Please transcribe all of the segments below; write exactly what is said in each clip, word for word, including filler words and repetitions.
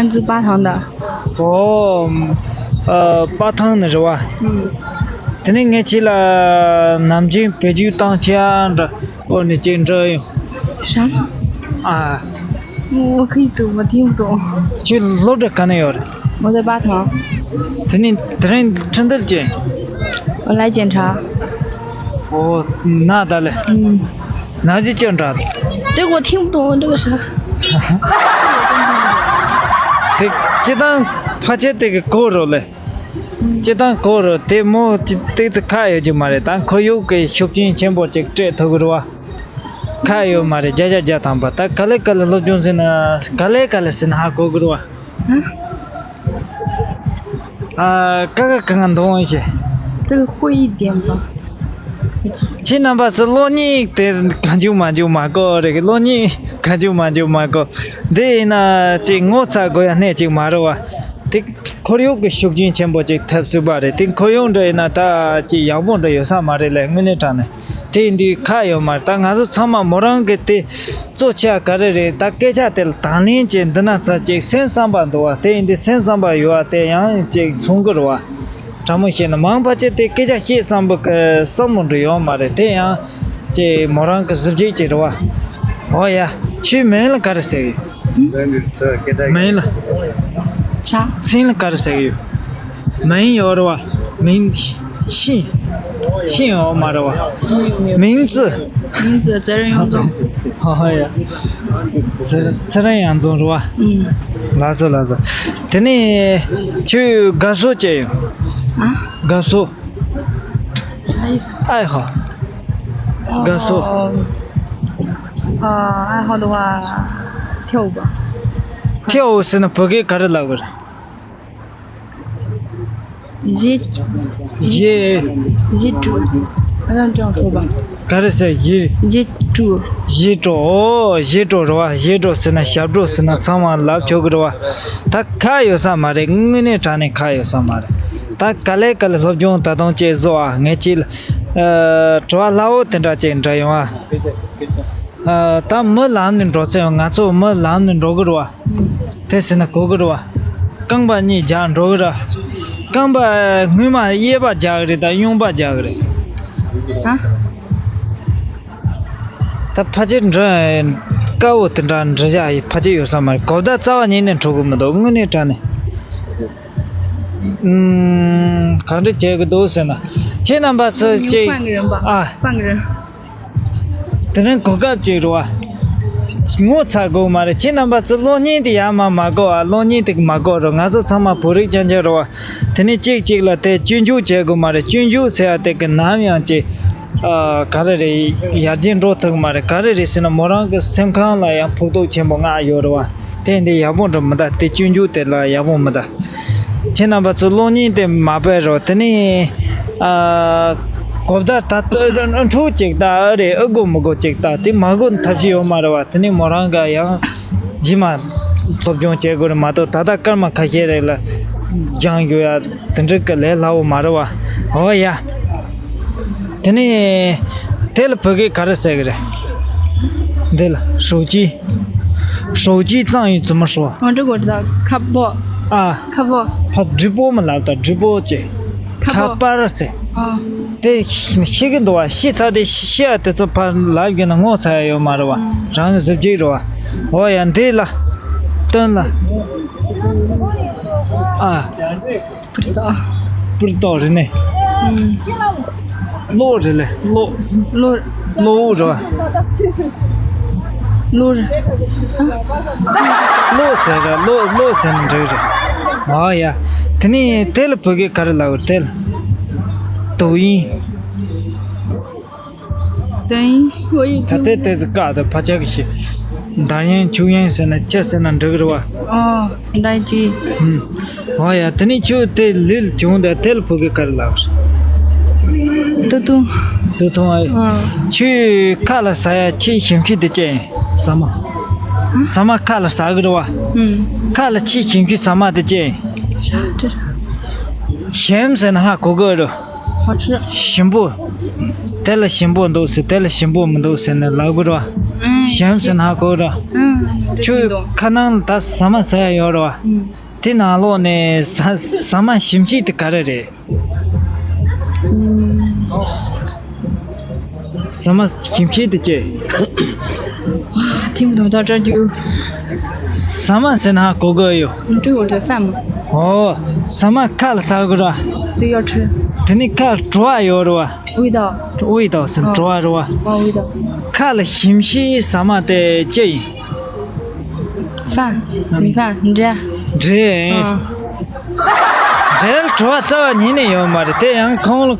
安徽八塘的。 ཨོ། ཨ། སྤ་ཐང་ནས་རེད་བ། 嗯。 དེ་ནས་ངས་ཁྱེད་ལ་ནམ་རྒྱུན་བེད་སྤྱོད་བཏང་ཆེ་འདྲ་སྐོར་ནས་ཅིག་འདྲི་ཡོང་། 啥？ ཨ། 我可以读，我听不懂。 ཁྱོད་སློབ་གྲྭ་ག་ནས་ཡོད་རེད། 我在巴塘。 དེ་ནས་དེ་རིང་ཁྲིན་ཏུར་ཅན། 我来检查。 ཨོ། ན་ད་ལེ། 嗯。 ན་ཅི་ཅི་འདྲ། 这个我听不懂，这个啥？ དེ་སྤྱིར་བཏང་ཕལ་ཆེར་དེ་གི་གོ་རོ་ལེ། སྤྱིར་བཏང་གོ་རོ་དེ་མོ་ཏིག་ཙི་ཁག་ཡོད་ཀྱི་མ་རེད། ད་ཁོར་ཡུག་གི་ཤུགས་རྐྱེན་ཆེན་པོ་ཅིག་སྤྲད་ཐུབ་ཀྱི་རེད་བ། ཁག་ཡོད་མ་རེད། བརྒྱ་ཆ་བརྒྱ་ཐམ་པ། ད་ག་ལེ་ག་ལེ་སློབ་སྦྱོང་ཟེར་ན་ག་ལེ་ག་ལེ་ཟེར་ན་ཧ་གོ་གི་རེད་བ། ཨ། ཀ་ཀ་ག་ང་འདོང་ཤེ། 这个会一点吧。 ཁྱེད་རྣམ་པ་ཚོ་གློག་བརྙན་དེ་གང་བྱུང་མང་བྱུང་མ་གོ་རེད། གློག་བརྙན་གང་བྱུང་མང་བྱུང་མ་གོ། འདི་ཡིན་ན་ཅིག་ངོ་ཚ་དགོས་ཡ་གནས་ཅིག་མ་རེད་བ། དེ་ཁོར་ཡུག་གི་ཤུགས་རྐྱེན་ཆེན་པོ་ཅིག་ཐེབས་སྲིད་པ་རེད། དེ་ཁོར་ཡུག་འདྲ་ཡིན་ན་ད་ཅིག་ཡག་པོ་འདྲ་ཡོད་ས་མ་རེད་ལས་དངོས་གནས་དྲང་གནས། དེ་ཡིན་དུས་ཁག་ཡོད་མ་རེད། ད་ང་ཚོ་ཚང་མ་མོ་རང་གི་དེ་གཙོ་ཆེ་བ་ག་རེ་རེད། ད་སྐད་ཆ་དེ་ལ་དང་ལེན་བྱས་འདི་ན་ཚ་ཅིག་སེམས་བསམ་པ་འདུག་བ། དེ་ཡིན་དུས་སེམས་བསམ་པ་ཡོད་བ་དེ་ཡང་ཅིག་མཚུངས་ཀྱི་རེད་བ། དྲང་མོ་བཤད་ན་མང་ཆེ་དེ་སྐད་ཆ་བཤད་བསམ་པ་གི་བསམ་བློ་འདྲ་ཡོད་མ་རེད། དེ་ཡང་ཅིག་མོ་རང་གི་གཟི་བརྗིད་ཅིག་རེད་བ། འོ་ཡ། ཁྱོད་མིང་ལ་ག་རེ་ཟེར་གི་ཡོད། མིང་ལ། 啥？ མཚན་ལ་ག་རེ་ཟེར་གི་ཡོད། མིང་ཡོད་རེད་བ། མིང་ཤིན། ཤིན་ཡོད་མ་རེད་བ། 名字。 名字责任杨总。 ཧ་ཧ་ཡ། ཚེ་ཚེ་རིང་ཡང་རྫོང་རུ་བ། 嗯。 ལགས་སོ་ལགས་སོ། དེ་ནས་ཁྱོད་དགའ་བསུ་བྱས་ཡོད། 啊？ དགའ་བསུ། 啥意思？ 爱好。 དགའ་བསུ། 哦。 ཨ། 爱好的话，跳舞吧。 跳舞ཟེར་ན་བོད་སྐད་ག་རེ་ལབ་དགོས་རེད། 野 野 野猪，好像这样说吧。 ག་རེ་ཟེར། 野 野猪。 野猪། ཨོ། 野猪རེད་བ། 野猪ཟེར་ན་ཞབས་བྲོ་ཟེར་ན་ཚང་མ་ལབ་ཆོག་གི་རེད་བ། ད་ཁག་ཡོད་ས་མ་རེད། དངོས་གནས་དྲང་གནས་ཁག་ཡོད་ས་མ་རེད། ད་ག་ལེ་ག་ལེ་སློབ་སྦྱོང་ད་དུང་བྱས་བཟོ་ཨ། ངས་ཅིག་ཨ། དྲི་བ་སླ་བོ་དེ་འདྲ་ཅིག་འདྲི་ཡོང་ཨ། ཨ། ད་མི་ལམ་ནས་འགྲོ་ཚེ་ང་ཚོ་མི་ལམ་ནས་འགྲོ་གི་རེད་བ། དེ་ཟེར་ན་གོ་གི་རེད་བ། རྐང་པ་གཉིས་རྒྱག་འགྲོ་གི་རེད། རྐང་པ་སྔོན་མ་གཡས་པ་རྒྱག་གི་རེད་ད་གཡོན་པ་རྒྱག་གི་རེད། ཨ། ད་ཕལ་ཆེར་འདྲི་དཀའ་བོ་དེ་འདྲ་འདྲི་བྱ་ཡི་ཕལ་ཆེར་ཡོད་ས་མ་རེད། གོ་བརྡ་རྩ་བ་ཉིད་ནས་འཕྲོད་གི་མི་འདུག་དངོས་གནས་དྲང་གནས། ཨུམ། གང་འདྲ་བྱེད་གི་འདུག་ཟེར་ན། ཁྱེད་རྣམ་པ་ཚོ་ཅིག 换个人吧。 ཨ། 换个人。 དེ་རིང་གོ་སྐབས་ཅིག་རེད་བ། ངོ་ཚ་དགོས་མ་རེད། ཁྱེད་རྣམ་པ་ཚོ་གློག་བརྙན་དེ་ཡར་མར་མ་གོ་ཨ། གློག་བརྙན་དེ་མ་གོ་རོགས། ང་ཚོ་ཚང་མ་བོད་རིགས་རྐྱང་རྐྱང་རེད་བ། དེ་ནས་གཅིག་གཅིག་ལ་དེ་སྐྱོན་འཇུག་བྱེད་དགོས་མ་རེད། སྐྱོན་འཇུག་ཟེར་ཡ་དེ་གི་ནམ་ཡང་ཅིག་ཨ། ག་རེ་རེད། ཡར་རྒྱས་འགྲོ་ཐུབ་མ་རེད། ག་རེ་རེད་ཟེར་ན་མོ་རང་གི་སེམས་ཁམས་ལ་ཡང་ཕོག་ཐུག་ཆེན་པོ་མངའ་ཡོད་རེད་བ། དེ་འདི་ཡག་པོ་འགྲོ་མི་འདུག་དེ་སྐྱོན་འཇུག་དེ་ལ་ཡག་པོ་མི་འདུག་ཁྱེད་རྣམ་པ་ཚོ་གློག་བརྙན་དེ་མ་སྤེལ་རོགས། དེ་ནས་ཨ། གོ་བརྡ་ད་ལྟ་འཕྲོ་གཅིག་ད་ཨ་རེ་ཨ་དགོས་མི་དགོས་གཅིག་ད་དེ་མ་དགོས་ཐབས་ཤེས་ཡོད་མ་རེད་བ། དེ་ནས་མོ་རང་ག་ཡང་རྗེས་མ་སློབ་སྦྱོང་བྱེད་དགོས་རེད་མ་གཏོགས་ད་ལྟ་སྐར་མ་ཁ་ཤས་རེ་ལ་སྦྱང་རྒྱུ་ཡ་དེ་འདྲ་གི་ལས་སླ་བོ་མ་རེད་བ། འོ་ཡ། དེ་ནས་དེ་ལ་བོད་སྐད་ག་རེ་ཟེར་གི་རེད། འདི་ལ་手机། 手机藏语怎么说？ 哦，这个我知道，ཁ་པར། 啊，ཁ་པར། ཕ་直播嘛，ལབ་ད་直播ཅེས། ཁ་པར། ཁ་པར་ཟེར། 哦。 དེ་ཤེས་ཀྱི་འདུག་བ། ཤེས་ཚར་དེ་ཤེས་ཡ་དེ་ཚོ་ཕར་ལབ་ཀྱི་ན་ངོ་ཚ་ཡ་ཡོད་མ་རེད་བ། རང་གི་གཟི་བརྗིད་རེད་བ། འོ་ཡ་འདི་ལ། སྟོན་ལ། ཨ། 不知道。 不知道རེད་ནི། ཨུམ། གློག་རེད་ལེ་གློག་གློག་གློག་འོད་རེད་བ། གློག་རེད། གློག་ཟེར་ར་གློག་གློག་ཟེར་ནི་འགྲིག་རེད། ཨ་ཡ། དེ་ནས་དེ་ལ་བོད་སྐད་ག་རེ་ལབ་དགོས་དེ་ལ། 抖音། 抖音，我也听不懂。 ད་ལྟའི་དེ་ཚོ་བཀག་ད་ཕ་ཆག་གི་ཤི། 抖音抖音ཟེར་ན་ཅི་ཟེར་ན་འགྲིག་རེད་བ། 哦，抖音。 ཨུམ། འོ་ཡ་དེ་ནས་ཁྱོད་དེ་ལུས་བྱུང་དེ་དེ་ལ་བོད་སྐད་ག་རེ་ལབ། 肚痛。 肚痛ཨ། 嗯。 ཁྱོད་ཁ་ལ་ཟ་ཡ་ཆེས་ཞིམ་ཤོས་དེ་ཅི་ཡིན། ཟ་མ། ཟ་མ་ཁ་ལ་ཟ་གི་རེད་བ། 嗯。 ཁ་ལ་ཆེས་ཞིམ་ཤོས་ཟ་མ་དེ་ཅི་ཡིན། 啥？这是 ཞིམ་ཟེར་ན་ཧ་གོ་གི་རེད། 好吃。 ཞིམ་པོ། དེ་ལ་ཞིམ་པོ་འདུག་ཟེར་དེ་ལ་ཞིམ་པོ་མི་འདུག་ཟེར་ནས་ལབ་དགོས་རེད་ ཞིམ་ཟེར་ན་གོ་ར། ཁྱོད་ཁ་ནང་ད་ཟ་མ་ཟ་ཡ་ཡོད་ར་བ། དེ་ནང་ལོགས་ནས་ཟ་ཟ་མ་ཞིམ་ཤོས་དེ་ག་རེ་རེད། ཟ་མ་ཞིམ་ཤོས་དེ་ཅི། 听不懂，在这儿就 ཟ་མ་ཟེར་ན་གོ་གི་ཡོད། 你对我的饭吗？ ཨོ། ཟ་མ་ཁ་ལ་ཟ་གི་ར། 对，要吃。 དེ་ནི་ཁ་བྲོ་བ་ཡོད་ར་བ། 味道。 味道་ཟེར་ན་བྲོ་བ་ར་བ། 哦，味道。 ཁ་ལ་ཞིམ་ཤོས་ཟ་མ་དེ་ཅི་ཡིན། 饭，米饭，འབྲས། འབྲས། འབྲས་ལ་བྲོ་བ་རྩ་བ་ཉིད་ནས་ཡོད་མ་རེད། དེ་ཡང་ཁོང་ལ་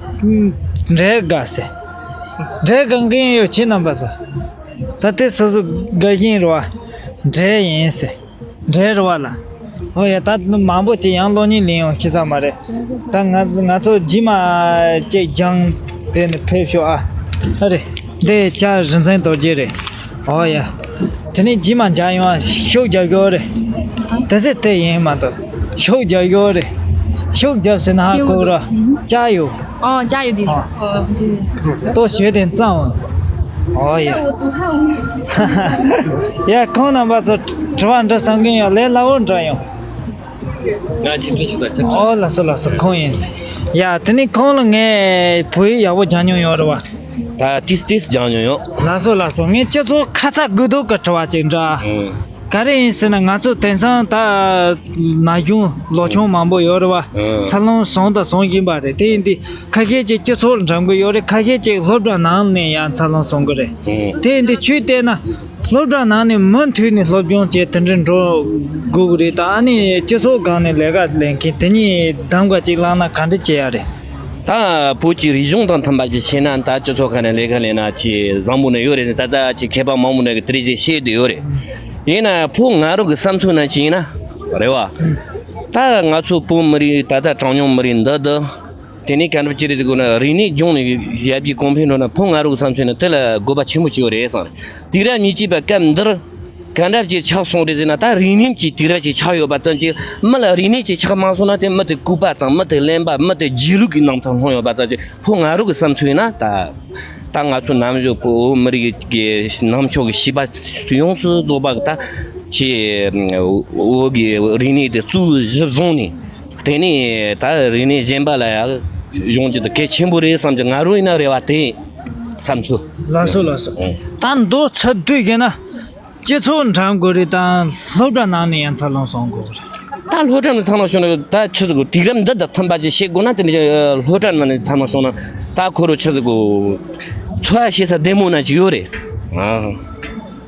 འབྲས་དགའ་ཟེར། འབྲས་དགའ་མཁན་ཡོད་ཁྱེད་རྣམ་པ་ཚོ། ད་དེ་སོ་སོ་དགའ་བཞིན་རེད་བ། འབྲས་ཡིན་ཟེར། འབྲས་རེད་བ་ལ། ཨོ་ཡ། ད་མང་པོ་ཅིག་ཡང་གློག་བརྙན་ལེན་ཡོང་ཤེས་ས་མ་རེད། ད་ང་ང་ཚོ་རྗེས་མ་ཅིག་སྦྱང་དེ་ནས་ཕེབས་ཤོག་ཨ། ཨ་རེད། འདི་ལྕགས་རི་འཛིན་རྡོ་རྗེ་རེད། ཨོ་ཡ། དེ་ནས་རྗེས་མ་མཇལ་ཡོང་ཨ། ཤུགས་རྒྱབ་ཤོག་རེད། དེ་ཚེ་དེ་ཡིན་མ་གཏོགས། ཤུགས་རྒྱབ་ཤོག་རེད། ཤུགས་རྒྱབ་ཟེར་ན་ཧ་གོ་ར། ལྕགས་ཡོད། 哦，加油的意思。哦，谢谢。 ཏོ་ཞོད་དེ་གཙང་བ། ཨོ་ཡ། ཡ། ཁོང་རྣམ་པ་ཚོ་དྲི་བ་འདྲི་བསམ་གྱིན་ཡོད་ལས་སླ་བོ་འདྲ་ཡོང་། ང་ཅི་འདྲི་ཞུ་ད་ཅི། ཨོ་ལགས་སོ་ལགས་སོ། ཁོང་ཡིན། ཡ། དེ་ནི་ཁོང་ལ་ངས་བོད་ཡིག་ཡག་པོ་སྦྱང་མྱོང་ཡོད་རེད་བ། ད་ཏིས་ཏིས་སྦྱང་མྱོང་ཡོད། ལགས་སོ་ལགས་སོ། ངས་སྤྱི་ཚོགས་ཁ་ཚ་དགོས་གཏུགས་ཀྱི་དྲི་བ་ཅིག་འདྲི། ཨང་། ག་རེ་ཡིན་ཟེར་ན་ང་ཚོ་དེང་སང་ད་ན་གཞོན་ལོ་ཆུང་མང་པོ་ཡོད་རེད་བ། ཨང་། འཚར་ལོངས་བྱུང་དང་བྱུང་བཞིན་པ་རེད། དེ་ཡིན་དུས་ཁ་ཤས་ཅིག་སྤྱི་ཚོགས་ལ་འགྲམ་གི་ཡོད་རེད། ཁ་ཤས་ཅིག་སློབ་གྲྭ་ནང་ནས་ཡང་འཚར་ལོངས་བྱུང་གི་རེད། ཨང་། དེ་ཡིན་དུས་ཁྱོད་བལྟས་ན་སློབ་གྲྭ་ནང་ནས་མུ་མཐུད་ནས་སློབ་སྦྱོང་བྱས་དེ་འདྲ་འགྲོ་དགོས་གི་རེད། ད་ཨ་ནི་སྤྱི་ཚོགས་སྒང་ནས་ལས་ཀ་ལས་མཁན་དེ་གཉིས་གདམ་ག་ཅིག་བླངས་ན་ག་འདྲ་བྱེད་ཡ་རེད། ད་བོད་ཀྱི་རིག་གཞུང་དང་མཐུན་པ་ཅིག་བྱས་ན་ད་སྤྱི་ཚོགས་ཁ་ནས་ལས་ཀ་ལས་ན་ཅིག་བཟང་པོ་ནི་ཡོད་རེད། ད་ལྟ་ཅིག་མཁས་པ་མང་པོ་ནས་གི་དེ་རིགས་ཅིག་བཤད་བསྡད་ཡོད་རེད། ཡིན་ན་ཕོ་ང་རང་གི་བསམ་ཚུལ་ནང་ཅིག་ཡིན་ན་རེད་བ། ད་ང་ཚོ་བོད་མི་རིགས་ད་ལྟ་གྲངས་ཉུང་མི་རིགས་འདི་འདི་དེ་ནས་ག་འདྲ་ཅི་རེད་ཟེར་དགོས་ན་རིག་གནས་སྦྱོང་ནས་ཡར་རྒྱས་གོང་འཕེལ་འགྲོ་ན་ཕོ་ང་རང་གི་བསམ་ཚུལ་ནང་དེ་ལ་དགོས་པ་ཆེན་པོ་ཅིག་ཡོད་རེད་བསམ་རེད། དུས་རབས་ཉེར་གཅིག་པའི་སྐབས་འདིར། ག་འདྲ་ཅིག་ཆགས་སོང་རེད་ཟེར་ན། ད་རིག་གནས་ཀྱི་དུས་རབས་ཅིག་ཆགས་ཡོད་པ་ཙམ་གྱིས་མི་ལ་རིག་གནས་ཅིག་ཆགས་མ་སོང་ན་དེ་མི་དེ་ལྐུགས་པ་དང་མི་དེ་གླེན་པ་མི་དེ་རྗེས་ལུས་ཀྱི་ནང་ཚང་ལྷུང་ཡོད་པ་ཙམ་གྱིས་ཕོ་ང་རང་གི་བསམ་ཚུལ་ཡིན་ན། ད་ད་ང་ཚོ་ནམ་ཞོགས་བོད་མི་རིགས་ཀྱི་ནང་ཆོས་ཀྱི་བྱིས་པ་ཡོངས་སུ་རྫོགས་པ་གི་ད་ཆེ་བོད་ཀྱི་རིག་གནས་དེ་གཙོ་བོ་གཞིར་བཟུང་ནས་དེ་ནས་ད་རིག་གནས་གཞན་པ་ལ་ཡང་གཞུང་གི་ད་གལ་ཆེན་པོ་རེད་བསམ་གྱི་ང་རང་ཡིན་ན་རེ་བ་དེ་བསམ་ཚུལ། ལགས་སོ་ལགས་སོ། ཨང་། ད་མདོ་ཚུར་བསྡུས་བྱས་ན། སྤྱི་ཚོགས་འགྲམ་དགོས་རེད་དང་སློབ་གྲྭ་ནང་ནས་ཡང་འཚར་ལོངས་སོང་དགོས་རེད། ད་སློབ་གྲྭ་ནས་འཚར་ལོངས་བྱུང་ན་ད་ཆི་ཟིག་གོ། དུས་རབས་འདི་དང་མཐུན་པ་ཅིག་བྱེད་དགོས་ན་དེ་ནས་སློབ་གྲྭ་ནང་ནས་འཚར་ལོངས་བྱུང་ན་ད་ཁོ་རང་ཆི་ཟིག་གོ། འཚོ་བ་བྱེད་ས་བདེ་མོ་ན་ཅིག་ཡོད་རེད། ཨང་།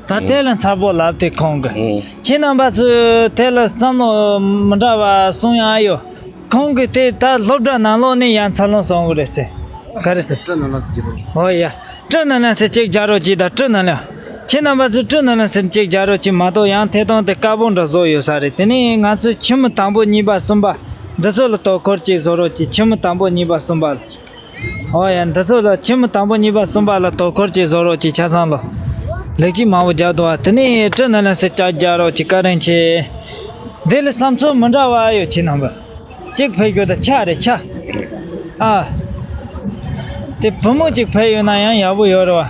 ད་དེ་ལ་མཚར་པོ་ལབ་དེ་ཁོང་གི། ཨང་། ཁྱེད་རྣམ་པ་ཚོས་དེ་ལ་བསམ་བློ་མི་འདྲ་བ་གསུང་ཡག་ཡོད། ཁོང་གིས་དེ་ལྟར་སློབ་གྲྭ་ནང་ལོགས་ནས་ཡང་འཚར་ལོངས་སོང་བ་རེད་ཟེར། ག་རེ་ཟེར། སྤྲི་ནང་ལ་ཟེར་གྱི་རེད། ཨོ་ཡ། སྤྲི་ནང་ལ་ཟེར་གཅིག་རྒྱག་རོགས་གྱིས་དང་སྤྲི་ནང་ལ། ཁྱེད་རྣམ་པ་ཚོས་སྤྲི་ནང་ལ་ཟེར་གཅིག་རྒྱག་རོགས་གྱིས་མ་གཏོགས་ཡང་ཐད་གཏོང་དེ་དཀར་པོ་འདྲ་བཟོ་ཡོད་ས་རེད། དེ་ནས་ང་ཚོས་ཁྱིམ་མི་དང་པོ་གཉིས་པ་གསུམ་པ་འདི་ཚོ་ལ་དོ་ཁུར་གཅིག་བཟོ་རོགས་གྱིས། ཁྱིམ་མི་དང་པོ་གཉིས་པ་གསུམ་པ་ལ། ཨོ་ཡ། འདི་ཚོ་ལ་ཁྱིམ་མི་དང་པོ་གཉིས་པ་གསུམ་པ་ལ་དོ་ཁུར་གྱིས་བཟོ་རོགས་གྱིས། ཆ་ཚང་ལོ། ལེགས་སྐྱེས་མང་པོ་རྒྱབ་འདུག་བ། དེ་ནས་སྤྲི་ནང་ལ་ཟེར་གཅིག་རྒྱག་རོགས་གྱིས། བཀའ་དྲིན་ཆེ། འདི་ལ་བསམ་ཚུལ་མི་འདྲ་བ་ཡོད་ཁྱེད་རྣམ་པ། གཅིག་ཕེབས་རྒྱུ་ད་ཆ་རེད་ཆ། ཨ། དེ་བུ་མོ་གཅིག་ཕེབས་ཡོད་ན་ཡང་ཡག་པོ་ཡོད་རེད་བ།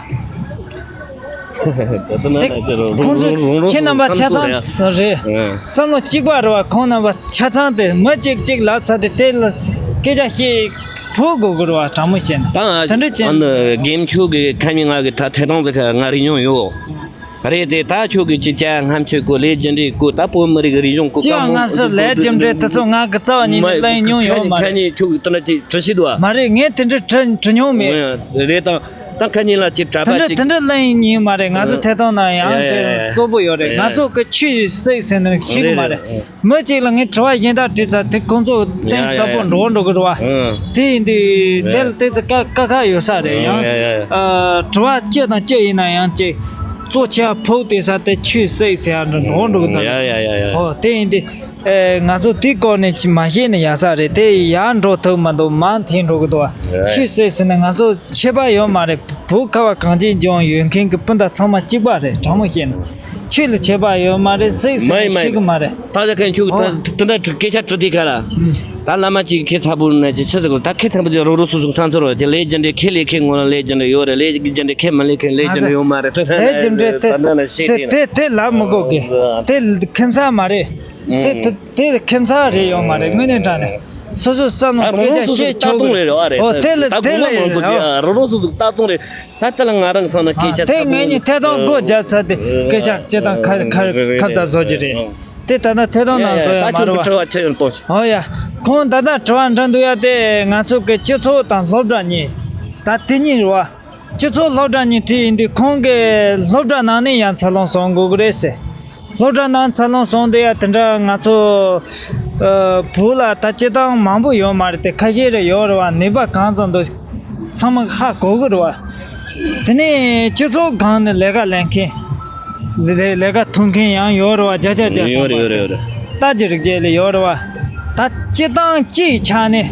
ད་ལྟ་ན་དེ་ད་ཅི་རུང་ཁོང་ཚོ་རུང་རུང་ཁྱེད་རྣམ་པ་ཆ་ཚང་རེད། ཨ། བསམ་བློ་གཅིག་པ་རེད་བ། ཁོང་རྣམ་པ་ཆ་ཚང་དེ་མི་གཅིག་གཅིག་ལབ་ཚར་དེ་དེ་ལ་སྐད་ཆ་བཤད་ཕོད་དགོས་དགོས་རེད་བ། དྲང་མོ་བཤད་ན། ད་དེ་འདྲ་བྱས་ན། དགེ་མཆོག་གི་ཁ་ཉིན་ང་གི་ད་ཐད་གཏོང་དེ་ཁ་ང་རིག་མྱོང་ཡོད། རེད་དེ། ད་ཁྱོད་ཀྱིས་ཅི་བྱ་ང་ཆོས་གོ་ལས་རྒྱུ་འབྲས་གོ། ད་བོད་མི་རིགས་རིག་གཞུང་གོ། ཅི་ཡང་ང་ཚོ་ལས་རྒྱུ་འབྲས་དེ་ཚོ་ང་གི་རྩ་བ་ཉིད་ནས་གླེང་མྱོང་ཡོད་མ་རེད། ཁ་ཉིན་ཁྱོད་ཀྱིས་དེ་འདྲ་ཅིག་དྲི་ཤེས་འདུག་ཨ། མ་རེད། ངས་དེ་འདྲ་དྲི་དྲི་མྱོང་མེད། རེད་དང་། ད་ཁ་ཉིན་ལ་ཅིག་གྲྭ་པ་དེ་འདྲ་ཅིག་དེ་འདྲ་གླེང་མྱོང་མ་རེད། ང་ཚོ་ཐད་གཏོང་ན་ཡང་དེ་གཙོ་བོ་ཡོད་རེད། ང་ཚོ་གི་ཆོས་སྲིད་ཟེར་ནས་ཤེས་གི་མ་རེད། མི་གཅིག་ལ་ངས་དྲི་བ་གཞན་དག་དྲིས་ཚར་དེ་ཁོང་ཚོ་གཏིང་ཟབ་པོ་འགྲོ་འགྲོ་གི་རེད་བ། དེ་ཡིན་དུས་དེ་ལ་ཏོག་ཙམ་དཀའ་དཀའ་ཁག་ཡོད་ས་རེད། ཡང་ཨ། དྲི་བ་ཅི་དང་ཅི་ཡིན་ན་ཡང་ཅིག་གཙོ་ཆེ་བ་ཕོག་དེ་ས་དེ་ཆོས་སྲིད་ཟེར་ཡ་འགྲོ་འགྲོ་འགྲོ་གི་འདུག་ཨོ། དེ་ཡིན་དུས་ཨེ། ང་ཚོ་དེའི་སྐོར་ནས་ཅིག་མ་ཤེས་ན་ཡག་ས་རེད། དེ་ཡར་འགྲོ་ཐུབ་མི་འདུག་མར་འཐེན་འགྲོ་གི་འདུག་བ། ཆོས་སྲིད་ཟེར་ན་ང་ཚོ་ཁྱད་པར་ཡོད་མ་རེད། བོད་ཁ་བ་གངས་ཅན་ལྗོངས་ཡོད་མཁན་གྱི་སྤུན་ཟླ་ཚང་མ་གཅིག་པ་རེད། དྲང་མོ་བཤད་ན། ཆོས་ལ་ཁྱད་པར་ཡོད་མ་རེད། སྲིད་ཟེར་ན་ཤེས་གི་མ་རེད། ད་ལྟ་ཁ་ཉིན་ཁྱོད་ཀྱིས་ད་དེ་འདྲ་དྲི་སྐད་ཆ་དྲི་དེ་ག་ལ། ད་བླ་མ་གཅིག་ཁེ་ཚ་པོ་ན་ཅི་ཆི་ཟེར་གོ། ད་ཁེ་ཚ་པོ་ཅིག་རོ་རོ་སོ་སོ་ཚང་ཚོ་རོ་དེ་ལས་རྒྱུ་འབྲས་ཁེ་ལས་ཁེ་ངོ་ལ་ལས་རྒྱུ་འབྲས་ཡོད་རེད། ལས་རྒྱུ་འབྲས་ཁེ་མ་ལས་ཁེ་ལས་རྒྱུ་འབྲས་ཡོད་མ་རེད། ད་ལས་རྒྱུ་འབྲས་དེ་ད་ན་ལ་ཤེས་དེ་དེ་དེ་ལབ་མི་དགོས་གི། དེ་ཁེ་ཚ་མ་རེད། དེ་དེ་དེ་ཁེ་ཚ་རེད་ཡོད་མ་རེད། དངོས་གནས་དྲང་གནས་སོ་སོ་བསམ་བློ་ད་རོ་སྐད་རོ་ཆ་སོ་སོ་བཤད་ཆོག་ལྟ་གི་སྟངས་རེད། རེད་རེད། ཨོ་དེ་ལ་ད་དེ་ལ་གོང་མ་མང་ཚོ་ཡིན་ཅིག་རོ་རོ་སོ་སོ་ལྟ་སྟངས་རེད། ད་ལྟ་ལ་ང་རང་སང་ན་སྐད་ཆ་དེ་ཚ་པོ་ངེད་གཉིས་ཐད་གཏོང་སྒོ་བརྒྱབ་ཚར་ཏེ་སྐད་ཆ་སྤྱི་དང་ཁ་ཁ་ཁ་བརྡ་བཟོ་རྒྱུ་རེད། དེ་ལྟ་ན་ཐད་གཏོང་ནང་བཟོ་ཡ་ཡ་མ་ད་རེད་ཁྱོད་བ། ཀྱི་དྲི་བ་ཆ་ཡང་གཏོང་ཤིག་ཨོ་ཡ། ཁོང་ད་ལྟ་དྲི་བ་འདྲི་འདུག་ཡ། དེ་ང་ཚོ་གི་སྤྱི་ཚོགས་དང་སློབ་གྲྭ་གཉིས། ད་དེ་གཉིས་རེད་བ། སྤྱི་ཚོགས་སློབ་གྲྭ་གཉིས་བྲིས་ཡིན་དུས་ཁོང་གི་སློབ་གྲྭ་ནང་ནས་ཡ་འཚར་ལོངས་སོང་དགོས་གི་རེད་ཟེར། སློབ་གྲྭ་ནང་འཚར་ལོངས་སོང་དེ་ཡ་དེ་འདྲ་ང་ཚོ་ཨ་བོད་ལ་ད་སྤྱི་བཏང་མང་པོ་ཡོད་མ་རེད་དེ། ཁ་ཤས་རེ་ཡོད་རེད་བ། ནུས་པ་གང་ཙམ་འདུག་ཚང་མ་ཧ་གོ་གི་རེད་བ། དེ་ནས་སྤྱི་ཚོགས་སྒང་ནས་ལས་ཀ་ལས་མཁན། ལས་ལས་ཀ་ཐུབ་མཁན་ཡང་ཡོད་རེད་བ། བརྒྱ་ཆ་བརྒྱ་ཡོད་རེད་ཡོད་རེད་ཡོད་རེད། ལྟ་རྒྱུ་རིག་རྒྱུ་ལས་ཡོད་རེད་བ། ད་སྤྱི་བཏང་སྤྱིའི་ཆ་ནས་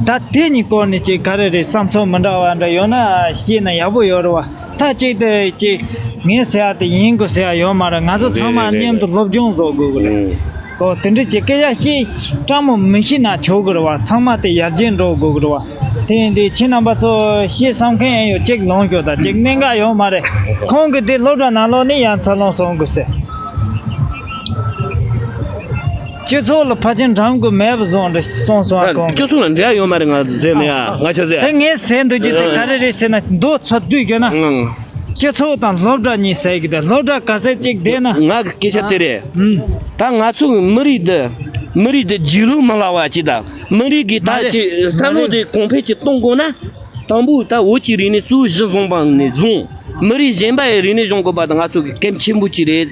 ད་དེ་གཉིས་སྐོར་ནས་ཅིག་ག་རེ་རེད། བསམ་ཚུལ་མི་འདྲ་བ་འདྲ་ཡོད་ན་བཤད་ན་ཡག་པོ་ཡོད་རེད་བ། ད་ཅིག་ཏུ་ཅིག་ངས་ཟེར་ཡ་དེ་ཡིན་དགོས་ཟེར་ཡ་ཡོད་མ་རེད། ང་ཚོ་ཚང་མ་རེད་རེད་མཉམ་དུ་རེད། སློབ་སྦྱོང་བཟོ་དགོས་གི་རེད། ཨུམ། ཀོ་དེ་འདྲ་ཅིག་སྐད་ཆ་བཤད་སྤྲང་མོ་མི་བཤད་ན་ཆོག་གི་རེད་བ། ཚང་མ་དེ་ཡར་རྒྱས་འགྲོ་དགོས་གི་རེད་བ། དེ་ཡིན་དུས་ཁྱེད་རྣམ་པ་ཚོ་བཤད་བསམ་མཁན་ཡང་ཡོད། ཅིག་ལོང་ཤོག་ད་ཅིག་གནད་འགག་ཡོད་མ་རེད། ཁོང་གི་དེ་སློབ་གྲྭ་ནང་ལོགས་ནས་ཡང་འཚར་ལོངས་སོང་དགོས་ཟེར། སྤྱི་ཚོགས་ལ་ཕལ་ཆེར་འགྲམ་དགོས་མེད་པ་བཟོ་འདྲ་སོང་སོང་ཨ། ད་ཁོང་སྤྱི་གི་ཚོགས་ལ་འབྲེལ་ཡོད་མ་རེད། ང་ཟེར་ནས་ཡ་ང་ཆ་ཟེར། དེ་ངས་ཟེར་འདུག་རྒྱུ་དེ་ག་རེ་རེད་ཟེར་ན། མདོ་ཚོ་བསྡུས་བརྗོད་ན། ཨང་། སྤྱི་ཚོགས་དང་སློབ་གྲྭ་གཉིས་ཟེར་གི་དེ། སློབ་གྲྭ་ག་ཚད་ཅིག་བསྡད་ན། ང་གི་སྐད་ཆ་དེ་རེད། ཨང་། ད་ང་ཚོ་གི་མི་རིགས་འདི་མི་རིགས་འདི་རྒྱུས་ལོན་མི་སླ་བ་ཅིག་དང་། མི་རིགས་ཀྱི་མ་ད་རེད་ཅིག་བསམ་མ་བློ་རེད། དེ་གོང་འཕེལ་ཅིག་གཏོང་དགོས་ན། དང་པོ་ད་བོད་ཀྱི་རིག་གནས་གཙོ་བོ་གཞི་བཟུང་བ་ནས་བཟུང་། མི་རིགས་གཞན་པ་ཡི་རིག་གནས་སྦྱོང་དགོས་པ་དང་ང་ཚོ་གི་གལ་ཆེན་པོ་ཅིག་རེད།